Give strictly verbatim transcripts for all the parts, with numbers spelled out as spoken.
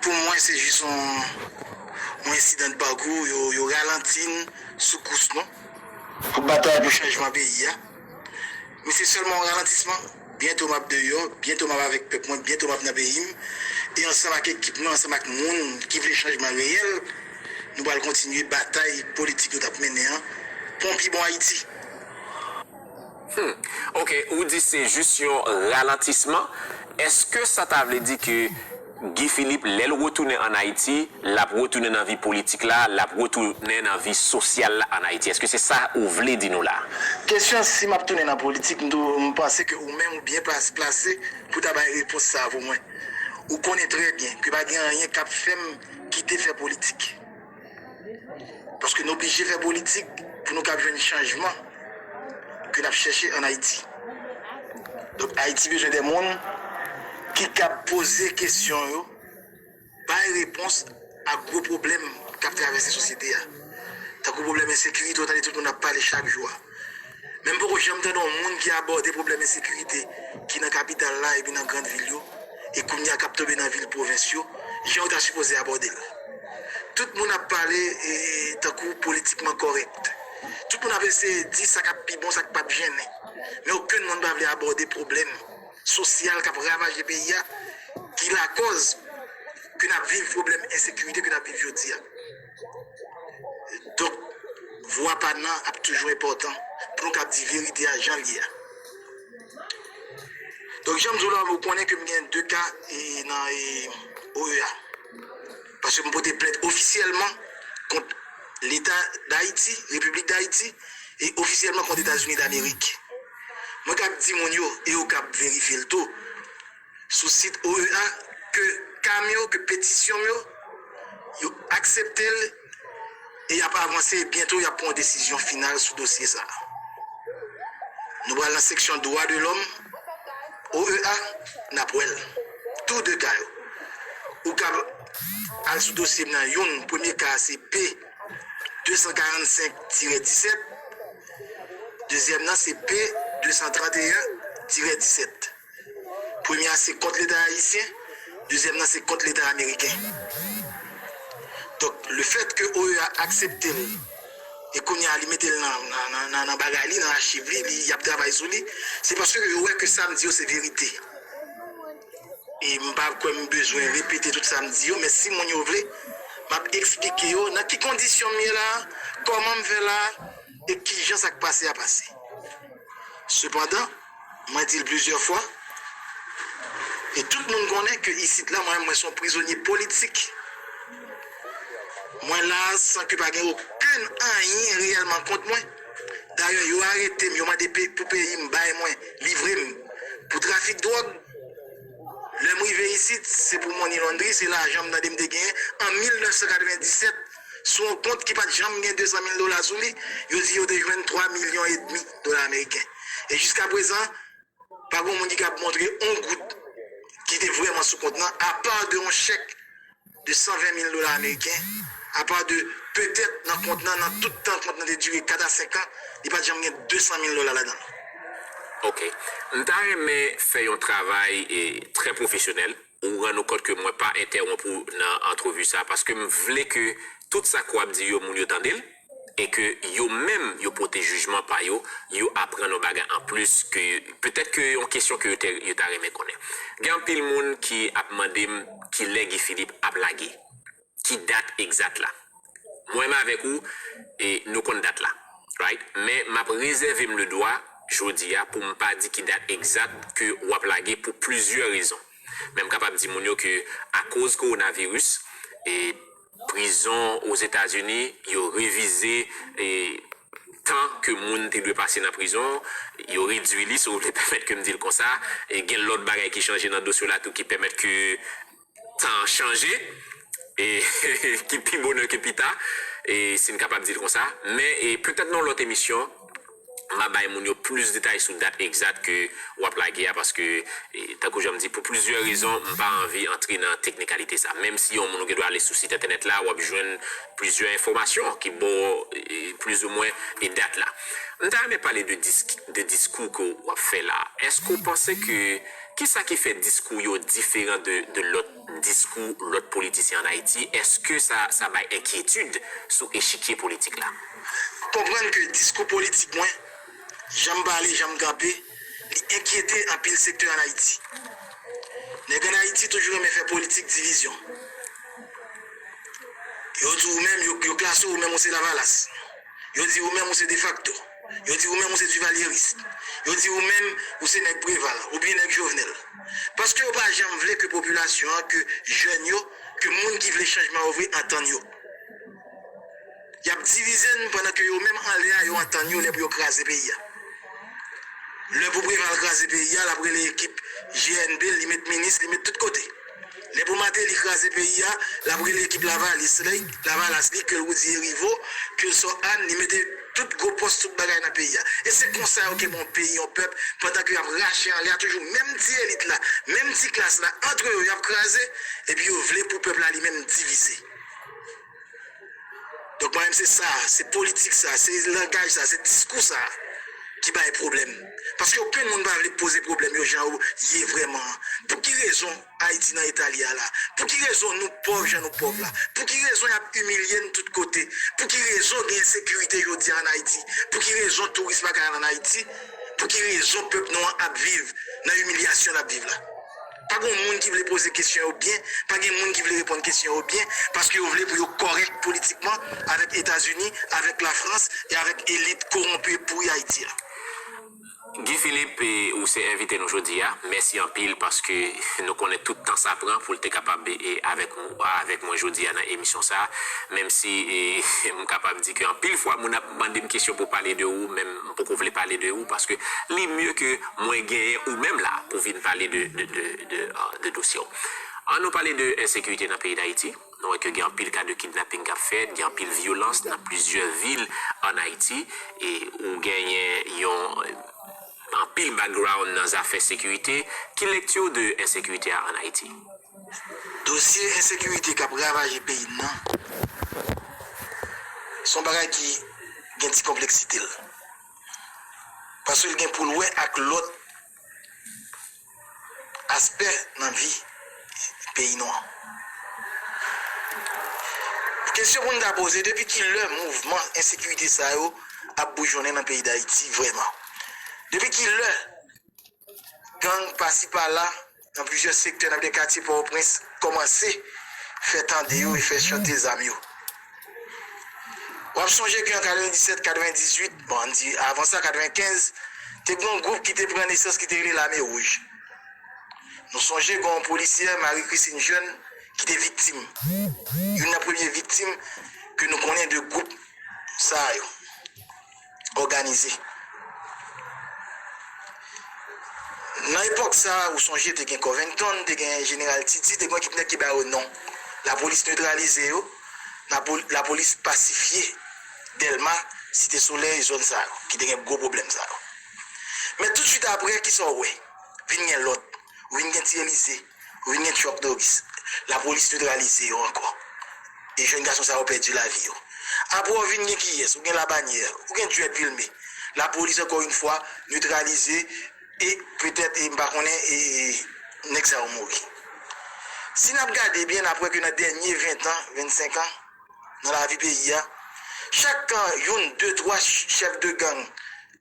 Pou mwen, se jis yon, yon ensidan de pakou, yo, yo ralanti n sou kous nou pou batay pou chanjman peyi a. Men se sèlman yon ralantisman. Byento m ap deyò, byento m ap avèk pèp mwen, byento m ap nan peyi m. E ansanm ak ekip mwen, ansanm ak moun ki vle chanjman reyèl, nou pral kontinye batay politik nou t ap mennen an pou yon pi bon Ayiti. Hmm. Ok, ou di se jis yon ralantisman. Èske sa ta vle di ke Guy Philippe, lè l retounen ann Ayiti, l ap retounen nan vi politik la, l ap retounen nan vi sosyal la ann Ayiti? Èske se sa ou vle di nou la? Kesyon si m ap tounen nan politik, m tou, m panse ke ou menm ou byen plas-, plase pou ta bay repons sa a pou mwen. Ou konnen trè byen ke pa gen anyen k ap fè m kite fè politik. Paske n oblije fè politik pou nou kab jwenn chanjman ke n ap chèche ann Ayiti. Donk, Ayiti bezwen de moun ki kab poze kesyon yo, bay repons a gwo pwoblèm k ap travèse sosyete a. Tankou pwoblèm ensekirite, w tande tout moun ap pale chak jou a. Men m poko janm tande yon moun ki abòde pwoblèm ensekirite ki nan kapital la epi nan grann vil yo, e kounye a k ap tonbe nan vil pwovens yo, jan yo ta sipoze abòde l. Tout moun ap pale, e, tankou politikman kòrèk. Tout moun ap eseye di sa k ap pi bon, sa k p ap jennen. Men okenn moun pa vle abòde pwoblèm sosyal k ap ravaje peyi a, ki lakòz ke n ap viv pwoblèm ensekirite ke n ap viv jodi a. Donk, vwa pa n nan ap toujou enpòtan pou nou kab di verite a jan l ye a. Donk, jan m di w la, ou konnen ke m gen de ka, e, nan, e, O E A. Paske m pote plent ofisyèlman kont Leta Dayiti, Repiblik Dayiti, e ofisyèlman kont Etazini Damerik. Mwen kab di moun yo, e yo kab verifye l tou, sou sit O E A, ke ka m yo, ke petisyon m yo, yo aksepte l, e y ap avanse, e byento y ap pran yon desizyon final sou dosye sa a. Nou pral nan seksyon dwa de lòm, O E A, n ap wè l. Tou de ka yo. Ou kab al sou dosye m nan, youn, premye ka a se P de san karannsenk tirè disèt, dezyèm nan se P de san tranteyen tirè disèt. Premye a se kont Leta ayisyen, dezyèm nan se kont Leta ameriken. Donk, lefèt ke O E A aksepte l, e kounye a li mete l nan, nan, nan, nan, nan bagay li, nan achiv li, li, y ap travay sou li, se paske yo wè ke sa m di yo se verite. E m pa kwè m bezwen repete tout sa m di yo, men si moun yo vle, m ap eksplike yo nan ki kondisyon m ye la, kòman m fè la, e kijan sa k pase a pase. Sepandan, mwen di l plizyè fwa, e tout moun konnen ke isit la, mwen, mwen se yon prizonye politik. Mwen la san ke pa gen okenn anyen reyèlman kont mwen. Dayè, yo arete m, yo mande pe-, pou peyi m bay mwen, livre m pou trafik dwòg. Lè m rive isit, se pou money laundry, se lajan m tande m te genyen an mil nèf san katrevenndisèt, sou yon kont ki pa t janm gen de san mil dola sou li, yo di yo te jwenn twa milyon edmi dola ameriken. E jiskaprezan, pa gen moun ki kab montre yon goud ki te vrèman sou kont nan, apa de yon chèk de san ven mil dola ameriken, apa de petèt nan kont nan, nan tout tan kont nan te dire kat a senk an, li pa t janm gen de san mil dola ladan l. Ok. M ta renmen fè yon travay, e, trè pwofesyonèl. Ou rann ou kont ke mwen pa entèwonp ou nan antrevi sa, paske m vle ke tout sa ke w ap di yo, moun yo tande l, e ke yo menm yo pote jijman pa yo, yo aprann yon bagay anplis ke petèt ke yon kesyon ke yo te, yo ta renmen konnen. Gen anpil moun ki ap mande m kilè Guy Philippe ap lage, ki dat egzat la. Mwen menm avèk ou, e, nou konn dat la, right? Men m ap rezève m le dwa jodi a pou m pa di ki dat egzat ke w ap lage pou plizyè rezon. Men m kapab di moun yo ke akoz kowonaviris, e, prizon Ozetazini, yo revize, e, tan ke moun te dwe pase nan prizon, yo redui li, si w vle pèmèt ke m di l konsa, e gen lòt bagay ki chanje nan dosye w la tou ki pèmèt ke tan an chanje, e ki pi bonè ke pi ta, e si n kapab di l konsa. Men, e petèt nan yon lòt emisyon, m a bay moun yo plis detay sou dat egzat ke w ap lage a, paske, e, tankou jan m di, pou plizyè rezon, m pa anvi antre nan teknikalite sa. Menm si yon moun ou gen dwa ale sou sit entènèt la, w ap jwenn plizyè enfòmasyon ki ba w, e, plizoumwen, e, dat la. M ta renmen pale de dis-, de diskou ke w ap fè la. Èske w panse ke Kisa ki fè diskou yo diferan de, de lòt diskou lòt politisyen ann Ayiti? Èske sa, sa bay enkyetid sou echikye politik la? Konprann ke diskou politik mwen, jan m pale, jan m kanpe, li enkyete anpil sektè ann Ayiti. Nèg ann Ayiti toujou renmen fè politik divizyon. Yo di ou menm, yo, yo klase ou menm ou se Lavalas. Yo di ou menm ou se defakto. Yo di ou menm ou se divalyeris. Yo di ou menm ou se nèg Preval oubyen nèg Jovenel. Paske yo pa janm vle ke popilasyon an, ke jèn yo, ke moun ki vle chanjman yo vre antann yo. Y ap divize n pandan ke yo menm anlè a yo antann yo lè pou yo kraze peyi a. Lè pou Preval kraze peyi a, l ap rele ekip G N B, li met minis, li met tout kote. Lè pou Martelly kraze peyi a, l ap rele ekip Lavalis li, Lavalas li, ke l Roudy Hériveaux, ke l Sò Ann, li mete tout gwo pòs, tout bagay nan peyi a. E se konsa yo kenbe yon peyi, yon pèp, pandan ke y ap rache anlè a toujou menm ti elit la, menm ti klas la, antre yo, y ap kraze, epi yo vle pou pèp la li menm divize. Donk, mwen menm, se sa, se politik sa, se langaj sa, se diskou sa ki bay pwoblèm. Paske okenn moun pa vle poze pwoblèm yo jan yo ye vrèman an. Pou ki rezon Ayiti nan eta li a la? Pou ki rezon nou pòv jan nou pòv la? Pou ki rezon y ap imilye n tout kote? Pou ki rezon gen ensekirite jodi a ann Ayiti? Pou ki rezon touris pa ka al ann Ayiti? Pou ki rezon pèp nou an ap viv nan imilyasyon l ap viv la? Pa gen moun ki vle poze kesyon yo byen, pa gen moun ki vle reponn kesyon yo byen, paske yo vle pou yo kòrèk politikman avèk Etazini, avèk Lafrans e avèk elit kowonpi e pouri Ayiti a. Guy Philippe, e, ou se envite nou jodi a. Mèsi anpil paske nou konnen tout tan sa pran pou l te kapab, e, avèk nou, avèk mwen jodi a nan emisyon sa. Menm si, e, m kapab di ke anpil fwa moun ap mande m kesyon pou pale de ou, men m poko vle pale de ou paske li mye ke mwen genyen ou menm la pou vin pale de, de, de, de, ah, de dosye w. An nou pale de ensekirite nan peyi Dayiti. Nou wè ke gen anpil ka de kidnaping k ap fèt, gen anpil vyolans nan plizyè vil ann Ayiti, e ou genyen yon, anpil background nan zafè sekirite. Ki lekti w de ensekirite a ann Ayiti? Dosye ensekirite k ap ravaje peyi n nan, se yon bagay ki gen ti konpleksite l. Paske l gen pou l wè ak lòt aspè nan vi peyi nou an. Kesyon pou n ta poze, depi ki lè mouvman ensekirite sa yo ap boujonnen nan peyi Dayiti vrèman? Depi ki lè gang pasi pala nan plizyè sektè, nan plizyè katye Pòtoprens kòmanse fè tande yo e fè chante zam yo? W ap sonje ke an katrevenndisèt, katrevendizuit, bon, ann di avan sa, katrevenkenz, te gen yon gwoup ki te pran nesans ki te rele Lame Wouj. Nou sonje gen yon polisyè, Marie Christine Jeune, ki te viktim. Youn nan premye viktim ke nou konnen de gwoup sa yo òganize. Nan epòk sa a, ou sonje te gen Covington, te gen Jeneral Titi, te gen yon ekip nèg ki ba yo non. Lapolis netralize yo, lapo-, lapolis pasifye Dèlma, Site Solèy, zòn sa yo, ki te gen gwo pwoblèm sa yo. Men toutswit apre, kisa w wè? Vin gen lòt, ou vin gen Ti Elize, ou vin gen Chuck Norris. Lapolis netralize yo ankò. E jèn gason sa yo pèdi lavi yo. Apre w vin gen kiyès? Ou gen Labanyè, ou gen Djwèt Vilme. Lapolis, ankò yon fwa, netralize e petèt, e m pa konnen, e, e nèg sa yo mouri. Si n ap gade byen, n ap wè ke nan dènye ven tan, vennsenk an, nan lavi peyi a, chak kan youn, de, twa ch-, chèf de gang,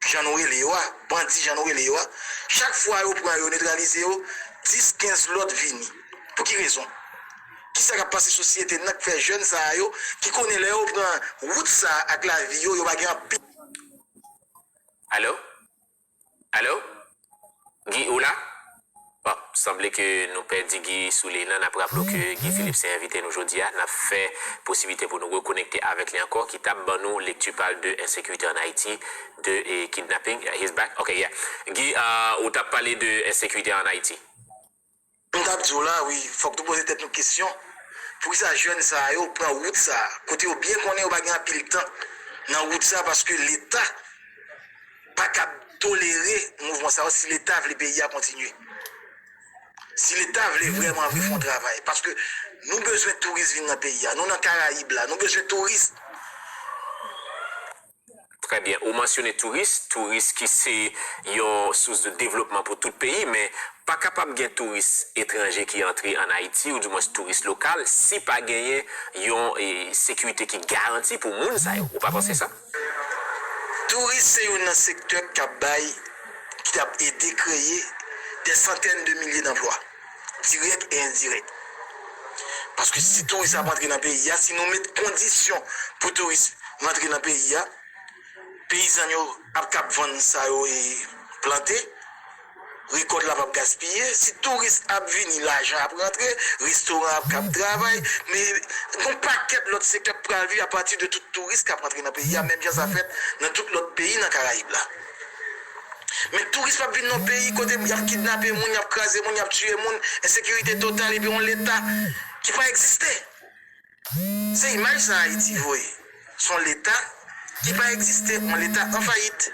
jan nou rele yo a, bandi jan nou rele yo a, chak fwa yo pran yo, netralize yo, dis, kenz lòt vini. Pou ki rezon? Kisa k ap pase sosyete n nan k fè jèn sa a yo, ki konnen lè yo pran wout sa a ak lavi yo, yo pa gen anpil. Alo? Alo? Guy, ou la? Bon, sanble ke nou pèdi Guy sou liy nan. N ap raple w ke Guy Philippe se envite nou jodi a. N ap fè posiblite pou nou rekonekte avèk li ankò, ki t ap ban nou lekti pa l de ensekirite ann Ayiti, de, e, kidnapping. Yeah, he's back. Ok, yeah. Guy, ah, ou t ap pale de ensekirite ann Ayiti. M t ap di w la, wi, fòk nou poze tèt nou kesyon. Poukisa jèn sa a yo pran wout sa a, kote yo byen konnen yo pa gen anpil tan nan wout sa a, paske Leta pa kab tolere mouvman sa yo si Leta vle peyi a kontinye. Si Leta vle vrèman vre fè yon travay, paske nou bezwen touris vin nan peyi a, nou nan Karayib la, nou bezwen touris. Trè byen, ou mansyone touris, touris ki se yon sous de devlopman pou tout peyi, men pa kapab gen touris etranje ki antre ann Ayiti, oudimwens touris lokal, si pa genyen yon e, sekirite ki garanti pou moun sa yo. Ou pa panse sa? Touris se youn nan sektè k ap bay, ki t ap ede kreye dè santèn de milye danplwa, dirèk e endirèk. Paske si touris ap antre nan peyi a, si nou met kondisyon pou touris rantre nan peyi a, peyizan yo ap kab vann sa yo e plante, rekòt la p ap gaspiye. Si touris ap vini, lajan ap rantre, restoran ap kab travay, men gon pakèt lòt sektè k pral viv apati de tout touris k ap rantre nan peyi a, menm jan sa fèt nan tout lòt peyi nan Karayib la. Men touris p ap vin nan peyi kote y ap kidnape moun, y ap kraze moun, y ap tiye moun, ensekirite total epi yon leta ki pa egziste. Se imaj sa Ayiti voye. Se yon leta ki pa egziste, yon leta an fayit.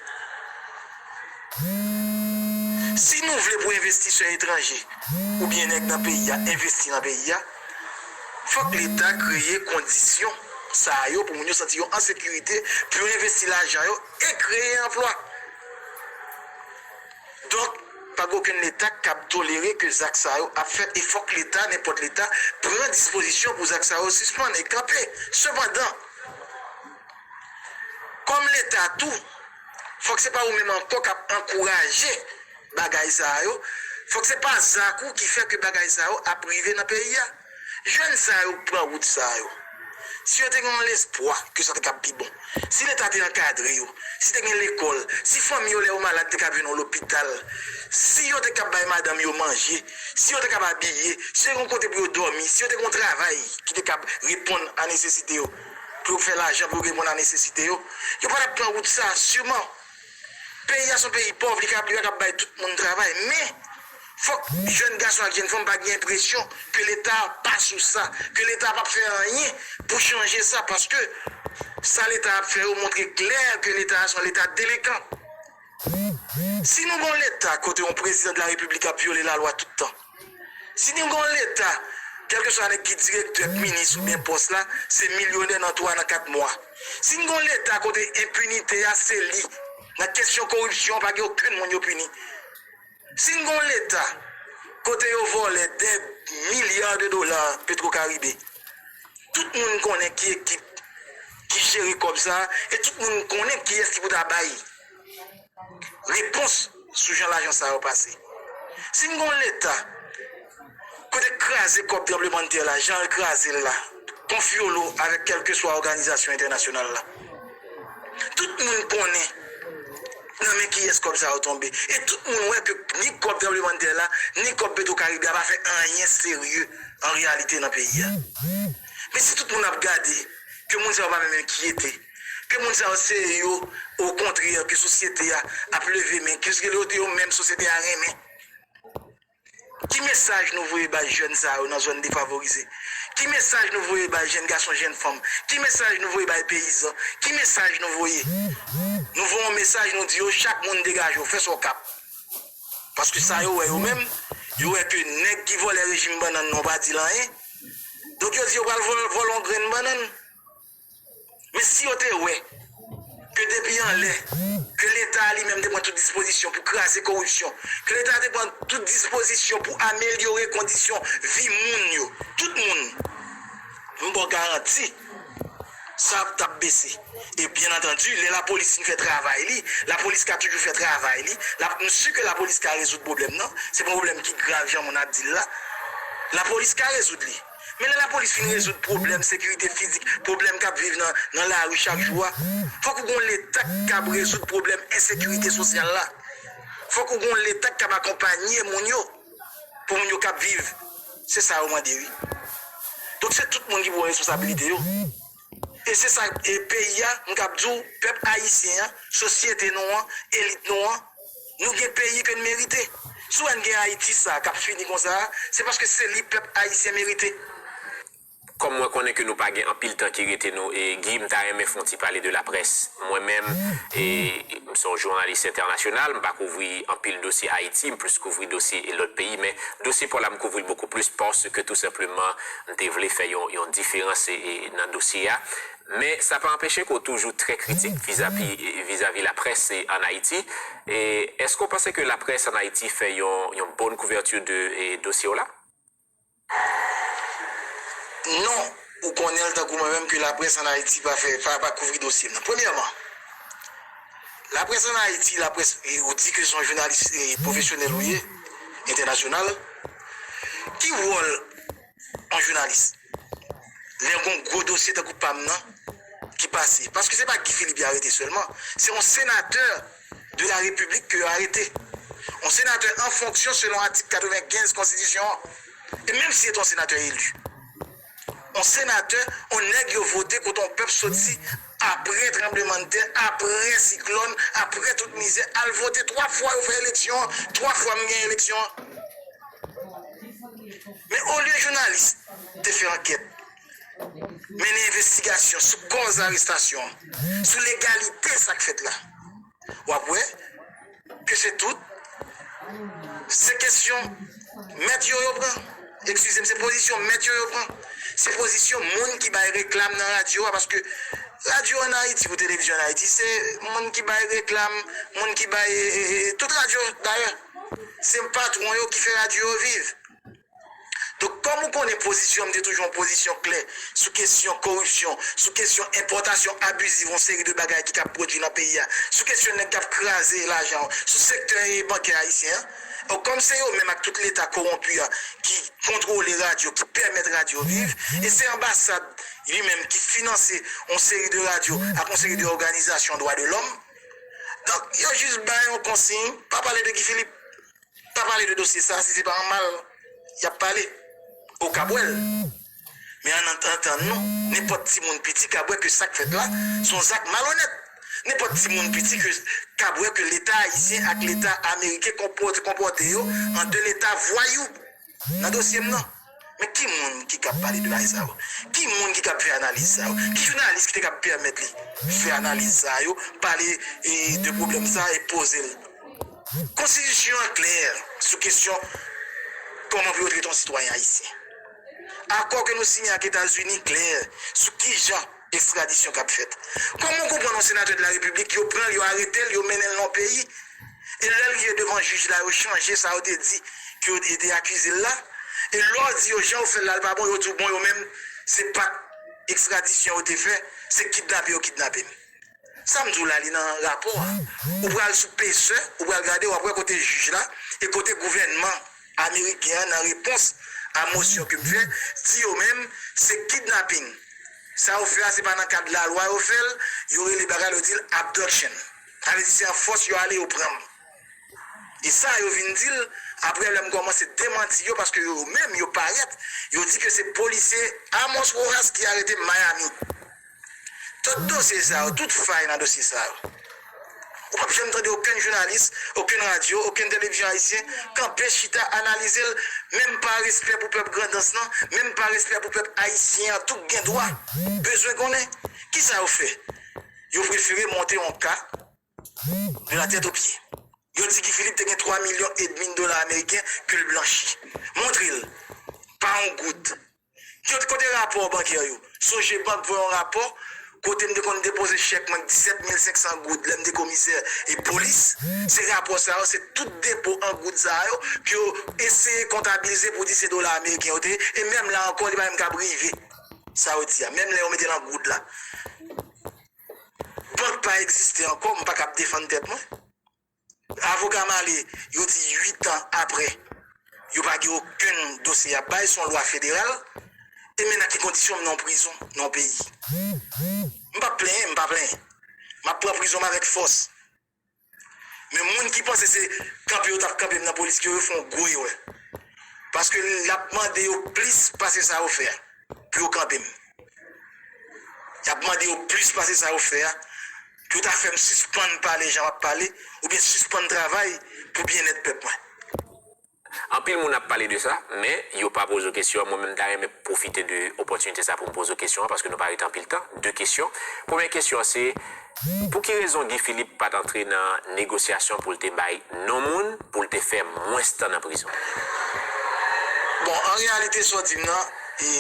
Si nou vle pou envestisè etranje oubyen nèg nan peyi a envesti nan peyi a, fòk leta kreye kondisyon sa yo pou moun yo santi yo an sekirite pou yo envesti lajan yo e kreye anplwa. Donk, pa gen okenn leta k ap tolere ke zak sa yo ap fèt e fòk leta, nenpòt leta, pran dispozisyon pou zak sa yo sispann e kanpe. Sepandan, kòm leta tou, fòk se pa ou menm ankò k ap ankouraje bagay sa yo, fòk se pa zak ou ki fè ke bagay sa yo ap rive nan peyi a. Jèn sa yo k pran wout sa yo, si yo te gen yon lespwa ke sa te kab pi bon, si leta te ankadre yo, si te gen lekòl, si fanmi yo lè yo malad te kab jwenn yon lopital, si yo te kab bay madanm yo manje, si yo te kab abiye, si yo te gen yon kote pou yo dòmi, si yo te gen yon travay ki te kab reponn a nesesite yo, pou yo fè lajan pou yo reponn a nesesite yo, yo pa t ap pran wout sa, siman. Peyi a se yon peyi pòv, li ka li pa kab bay tout moun travay, men fòk jèn gason ak jèn fanm pa gen enpresyon ke leta pa sou sa, ke leta p ap fè anyen pou chanje sa, paske sa leta ap fè yo montre klè ke leta a se yon leta delenkan. Si nou gen yon leta kote yon prezidan de la repiblik ap vyole lalwa tout tan, si nou gen yon leta, kèlkeswa nèg ki direktè, minis oubyen pòs la, se milyonè nan twa nan kat mwa. Si n gen yon leta kote enpinite a se li, nan kesyon koripsyon pa gen okenn moun yo pini. Si n gen yon leta kote yo vòlè dè milya de dola Petwokaribe, tout moun konnen ki ekip ki jere kòb sa a e tout moun konnen kiyès ki pou ta bay repons sou jan lajan sa yo pase. Si n gen yon leta kote kraze kòb tranblemanntè la, jan l kraze l la, konfyolo avèk kèlkeswa òganizasyon entènasyonal la, tout moun konnen nan men kiyès kòb sa yo tonbe. E tout moun wè ke ni kòb tranblemanntè la, ni kòb Petwokaribe a pa fè anyen serye an reyalite nan peyi a. Men si tout moun ap gade ke moun sa yo pa menm enkyete, ke moun sa yo se yo, okontrè, ke sosyete a ap leve men, ke se yo menm sosyete a renmen. Ki mesaj nou voye bay jèn sa yo nan zòn defavorize? Ki mesaj nou voye bay jèn gason, jèn fanm? Ki mesaj nou voye bay peyizan? Ki mesaj nou voye? Nou voye yon mesaj, nou di yo, chak moun degaje w, fè sa w kab. Paske sa yo wè yo menm, yo wè ke nèg ki vòlè rejim bannann nan pa di l anyen. Donk yo di yo pral vòl, vòl yon grenn bannann. Men si yo te wè ke depi anlè, ke Leta a li menm te pran tout dispozisyon pou kraze koripsyon, ke Leta a te pran tout dispozisyon pou amelyore kondisyon vi moun yo, tout moun, m ba w garanti, sa t ap bese. E byen antandi, lè lapolis fin fè travay li, lapolis ka toujou fè travay li, m si ke lapolis ka rezoud pwoblèm nan, se pa yon pwoblèm ki grav jan moun ap di l la, lapolis ka rezoud li. Men lè lapolis fin rezoud pwoblèm sekirite fizik, pwoblèm k ap viv nan, nan lari chak jou a, fòk ou gen yon Leta k kab rezoud pwoblèm ensekirite sosyal la. Fòk ou gen yon Leta k kab akonpanye moun yo, pou moun yo kab viv. Se sa yo mande, wi. Donk, se tout moun ki pran responsabilite yo. E se sa, e peyi a, m kab di w, pèp ayisyen an, sosyete nou an, elit nou an, nou gen peyi ke n merite. Si w wè n gen Ayiti sa a k ap fini konsa a, se paske se li pèp ayisyen merite. Mwen konnen ke nou pa gen anpil tan ki rete nou, e Guy, m ta renmen fè yon ti pale de laprès. Mwen menm, e, m se yon jounalis entènasyonal, m pa kouvri anpil dosye Ayiti, m plis kouvri dosye lòt peyi, men dosye pa w la m kouvri l bokou plis paske tou senpleman m te vle fè yon, yon diferans, e, e, nan dosye a. Men sa pa anpeche ke w toujou trè kritik vizavi, vizavi laprès, e, ann Ayiti. E èske w panse ke laprès ann Ayiti fè yon, yon bòn kouvèti de, e, dosye w la? Non, ou konnen l tankou mwen menm ke laprès ann Ayiti pa fè, pa, pa kouvri dosye m nan. Premyèman, laprès ann Ayiti, laprès, e, ou di ke se yon jounalis, e, pwofesyonèl ou ye, entènasyonal. Ki wòl yon jounalis lè yon gwo dosye tankou pa m nan ki pase? Paske se pa Guy Philippe y arete sèlman, se yon senatè de la Repiblik ke yo arete. Yon senatè an fonksyon selon atik katrevenkenz konstitisyon an. E menm si se te yon senatè eli, yon senatè, yon nèg yo vote kote yon pèp soti apre tranblemanntè, apre siklòn, apre tout mizè, al vote twa fwa yo fè eleksyon an, twa fwa m gen eleksyon an. Men olye jounalis te fè ankèt, mennen envestigasyon sou kòz arestasyon an, sou legalite sa k fèt la, w ap wè ke se tout, se kesyon mèt yo yo pran. Eskize m, se pozisyon mèt yo yo pran. Se pozisyon moun ki bay reklam nan radyo a, paske radyo ann Ayiti pou televizyon ann Ayiti, se moun ki bay reklam, moun ki bay, e, e, e, tout radyo dayè. Se patwon yo ki fè radyo yo viv. Donk, kòm ou konnen pozisyon m te toujou yon pozisyon klè sou kesyon koripsyon, sou kesyon enpòtasyon abiziv yon seri de bagay ki ka pwodui nan peyi a, sou kesyon nèg k ap kraze lajan, sou sektè bankè ayisyen an, donk, kòm se yo menm ak tout Leta kowonpi a ki kontwole radyo, ki pèmèt radyo viv, e se anbasad li menm ki finanse yon seri de radyo ak yon seri de òganizasyon dwa de lòm, donk, yo jis bay yon konsiy, pa pale de Guy Philippe. Pa pale de dosye sa a, si se pa an mal y ap pale. Ou ka bwè l. Men ann antann nou, nenpòt timoun piti ka bwè ke sa k fèt la se yon zak malonèt. Nenpòt timoun piti ke, ka bwè ke Leta ayisyen ak Leta ameriken konpòte, konpòte yo an de Leta vwayou nan dosye m nan. Men ki moun ki ka pale de bagay sa yo? Ki moun ki ka fè analiz sa yo? Ki jounalis ki te ka pèmèt li fè analiz sa yo, pale, e, de pwoblèm sa e poze l? Konstitisyon an klè sou kesyon kòman pou yo trete yon sitwayen ayisyen. Akò ke nou siyen ak Etazini klè sou kijan ekstradisyon k ap fèt. Kòman w konprann yon senatè de la Repiblik, yo pran l, yo arete l, yo mennen l nan yon peyi, e lè l rive devan jij la, yo chanje sa yo te di ke yo te akize l la, e lè w di yo jan yo fè l la, l pa bon, yo di w bon, yo menm, se pa t ekstradisyon yo te fè, se kidnape yo kidnape m. Sa m di w la, li nan rapò a. Ou pral sou pesè, ou pral gade, w ap wè kote jij la e kote gouvènman ameriken an, nan repons a mosyon ke m fè, di yo menm se kidnaping. Sa yo fè a, se pa nan kad lalwa yo fè l, yo rele bagay la, yo di l abduction. Sa vle di se an fòs yo ale, yo pran m. E sa yo vin di l, apre lè m kòmanse demanti yo, paske yo menm, yo parèt, yo di ke se polisye Amos Rojas ki arete m Miami. Tout dosye sa yo, tout fay nan dosye sa yo. Ou p ap janm tande okenn jounalis, okenn radyo, okenn televizyon ayisyen kanpe chita analize l, menm pa respè pou pèp Grandans lan, menm pa respè pou pèp ayisyen an tou k gen dwa bezwen konnen. Kisa yo fè? Yo prefere monte yon ka de la tèt o pye. Yo di Guy Philippe te gen twa milyon edmi dola ameriken ke l blanchi. Montre l. Pa yon goud. Yo, kote rapò bankè yo? Sogebank voye yon rapò kote m te konn depoze chèk mwen disèt mil senk san goud lè m te komisè e polis. Se rapò sa yo, se tout depo an goud sa yo ke yo eseye kontabilize pou di se dola ameriken yo te ye. E menm la ankò, li pa menm kab rive sa yo di a. Menm lè yo mete l an goud la. Bank pa egziste ankò, m pa kab defann tèt mwen. Avoka m ale, yo di uit an apre, yo pa gen okenn dosye y ap bay, se yon lwa federal. E men nan ki kondisyon m nan yon prizon, nan yon peyi. M p ap plenyen, m pa plenyen. M ap pran prizon m avèk fòs. Men moun ki panse se kanpe yo t ap kanpe m nan polis ke yo fè yon gwo erè. Paske l ap mande yo plis pase sa yo fè a pou yo kanpe m. Y ap mande yo plis pase sa yo fè a, pou yo ta fè m sispann pale jan m ap pale, oubyen sispann travay pou byennèt pèp mwen. Anpil moun ap pale de sa, men yo pa poze w kesyon an. Mwen menm, m ta renmen pwofite de opòtinite sa pou m poze w kesyon an, paske nou pa rete anpil tan. De kesyon. Premye kesyon an se, pou ki rezon Guy Philippe pa t antre nan negosyasyon pou l te bay non moun, pou l te fè mwens tan nan prizon? Bon, an reyalite, sa w di m nan, e,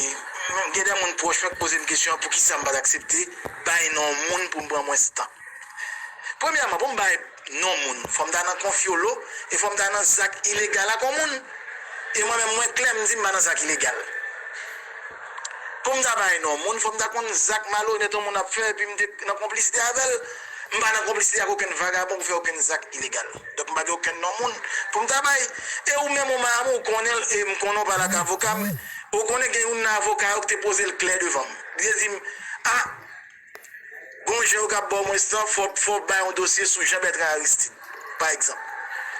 gen de moun pwòch mwen k poze m kesyon an, poukisa m pa t aksepte bay non moun pou m pran mwens tan. Premyèman, pou m bay non moun, fò m ta nan konfyolo e fò m ta nan zak ilegal ak yon moun. E mwen menm, mwen klè, m di m pa nan zak ilegal. Pou m ta bay non moun, fò m ta konn zak malonèt yon moun ap fè epi m te nan konplisite avè l. M pa nan konplisite ak okenn vagabon pou fè okenn zak ilegal. Donk, m pa gen okenn non moun pou m ta bay. E ou menm, Omar Hamou, ou konnen l, e m konnen w pale ak avoka m, ou konnen gen youn nan avoka yo ki te poze l klè devan m. Li te di m, a, Gon jan yo ka ba w mwens tan, fò, fò w bay yon dosye sou Jean Bertrand Aristide, pa egzanp.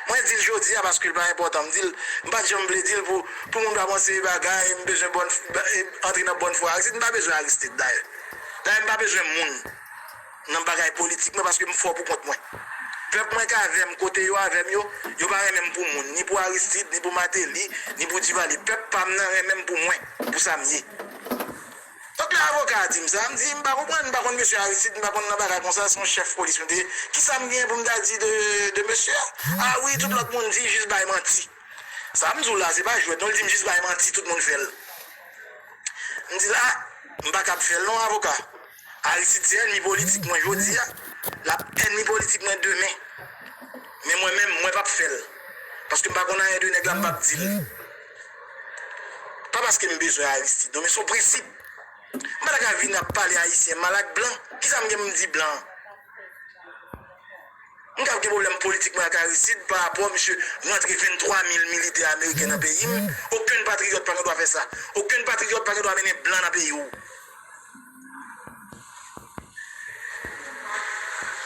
Mwen di l jodi a paske l pa enpòtan. M di l, m pa t janm vle di l pou, pou moun pa panse bagay, m bezwen bòn, antre nan bòn fwa Aristide. M pa bezwen Aristide, dayè. Dayè, m pa bezwen moun nan bagay politik mwen paske m fò pou kont mwen. Pèp mwen k avè m, kote yo avè m yo, yo pa renmen m pou moun, ni pou Aristide, ni pou Martelly, ni pou Duvalier. Pèp pa m nan renmen m pou mwen, pou sa m ye. Donk lè avoka a di m sa, m di, m pa konprann, m pa konn mesye Aristide, m pa konn nan bagay konsa, se yon chèf polis mwen te ye. Kisa m gen pou m ta di de, de mesye a? A wi, tout lòt moun di, jis bay manti. Sa m di w la, se pa jwèt, non, l di m jis bay manti, tout moun fè l. M di l, a, m pa kab fè l non, avoka. Aristide se ènmi politik mwen jodi a, l ap ènmi politik mwen demen. Men mwen menm, mwen p ap fè l. Paske m pa konn anyen de nèg la, m p ap di l. Pa paske m bezwen Aristide, non, men se yon prensip. M pa ta ka vin ap pale ayisyen mal ak blan. Kisa m gen pou m di blan an? M ka gen pwoblèm politik mwen ak Aristide pa rapò misye rantre venntwa mil militè ameriken nan peyi m. Okenn patriyòt pa gen dwa fè sa. Okenn patriyòt pa gen dwa mennen blan nan peyi w.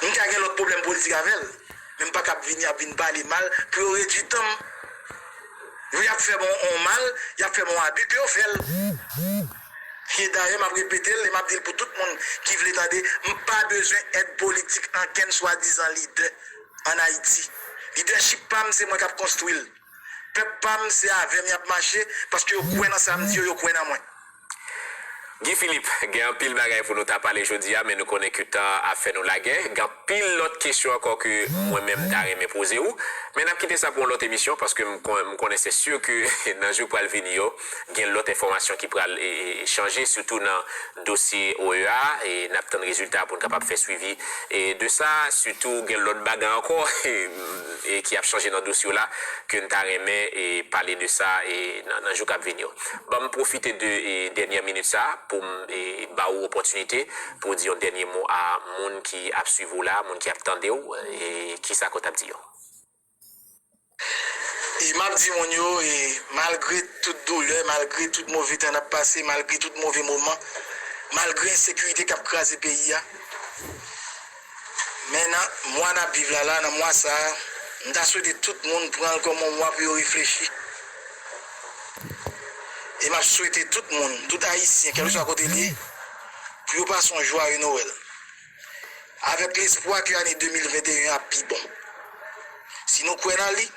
M ka gen lòt pwoblèm politik avè l, men m pa kab vini ap vin pale mal pou yo redui tan m. Yo, y ap fè m on, on mal, y ap fè m on abi, ke yo fè l. E dayè, m ap repete l e m ap di l pou tout moun ki vle tande, m pa bezwen èd politik ankenn swadizan lidè ann Ayiti. Lidèchip pa m, se mwen k ap konstwi l. Pèp pa m, se avè m y ap mache, paske yo kwè nan sa m di yo, yo kwè nan mwen. Guy Philippe, gen anpil bagay pou nou ta pale jodi a, men nou konnen ke tan ap fè nou lagè. Gen anpil lòt kesyon ankò ke mwen menm m ta renmen poze w. Men n ap kite sa pou yon lòt emisyon, paske m kon-, m konnen se si ke nan jou k pral vini yo, gen lòt enfòmasyon ki pral e, e, chanje, sitou nan dosye O E A, e n ap tann rezilta pou n kapab fè swivi e, de sa, sitou gen lòt bagay ankò e, e ki ap chanje nan dosye w la, ke n ta renmen e, pale de sa e, nan, nan jou k ap vini yo. Ban m pwofite de e, dènyè minit sa pou m e, ba ou opòtinite pou w di yon dènye mo a moun ki ap swiv ou la, moun ki ap tande w, e kisa ke w t ap di yo? E m ap di moun yo, e malgre tout doulè, malgre tout move tan n ap pase, malgre tout move moman, malgre ensekirite k ap kraze peyi a, men nan mwa n ap viv la, la, nan mwa sa a, m ta swete tout moun pran l kòm yon mwa pou yo reflechi. E m ap swete tout moun, tout Ayisyen, kèlkeswa kote l ye, pou yo pase yon jwaye Nwèl. Avèk lespwa ke ane de mil venteyen an ap pi bon. Si nou kwè nan li,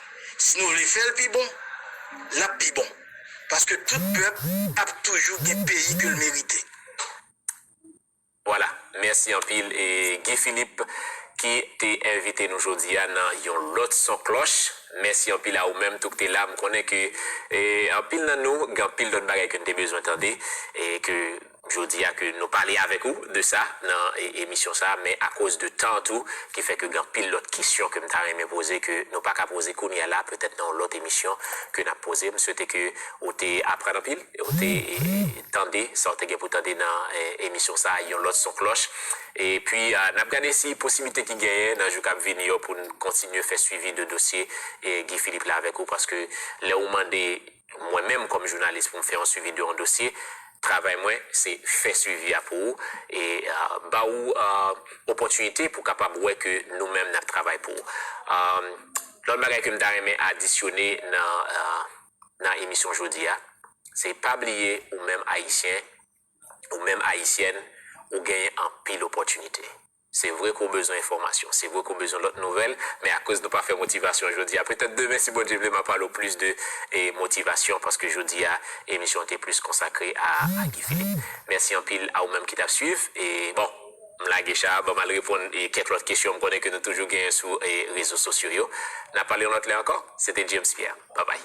si nou vle fè l pi bon, l ap pi bon. Paske tout pèp ap toujou gen peyi ke l merite. Vwala, mèsi anpil e Guy Philippe ki te envite nou jodi a nan yon lòt son klòch. Mèsi anpil a ou menm tou ki te la. M konnen ke e, anpil nan nou gen anpil lòt bagay ke n te bezwen tande e ke jodi a ke nou pale avèk ou de sa nan e, emisyon sa, men akoz de tan tou ki fè ke gen anpil lòt kesyon ke m ta renmen poze ke nou pa ka poze kounye a la, petèt nan yon lòt emisyon ke n ap poze. M swete ke ou te aprann anpil, ou te e, tande sa w te gen pou tande nan e, emisyon sa a, yon lòt son klòch. Epi a, n ap gade si posiblite ki genyen nan jou k ap vini yo pou n kontinye fè swivi de dosye e, Guy Philippe la avèk ou, paske lè ou mande mwen menm kòm jounalis pou m fè yon swivi de yon dosye, travay mwen se fè swivi a pou ou e a, ba ou a, opòtinite pou w kapab wè ke nou menm n ap travay pou ou. A, lòt bagay ke m ta renmen adisyone nan a, nan emisyon jodi a, se pa bliye ou menm Ayisyen, ou menm Ayisyèn, ou genyen anpil opòtinite. Se vre ke w bezwen enfòmasyon, se vre ke w bezwen lòt nouvèl, men akoz nou pa fè motivasyon jodi a, petèt demen, si Bondye vle, m a pale w plis de e, motivasyon, paske jodi a, emisyon an te plis konsakre a, a Guy Philippe. Mèsi anpil a ou menm ki t ap swiv. E, bon, m lage cha, ban m al reponn e, kèk lòt kesyon m konnen ke nou toujou genyen sou e, rezo sosyo yo. N a pale yon lòt lè ankò. Se te James Pierre. Babay.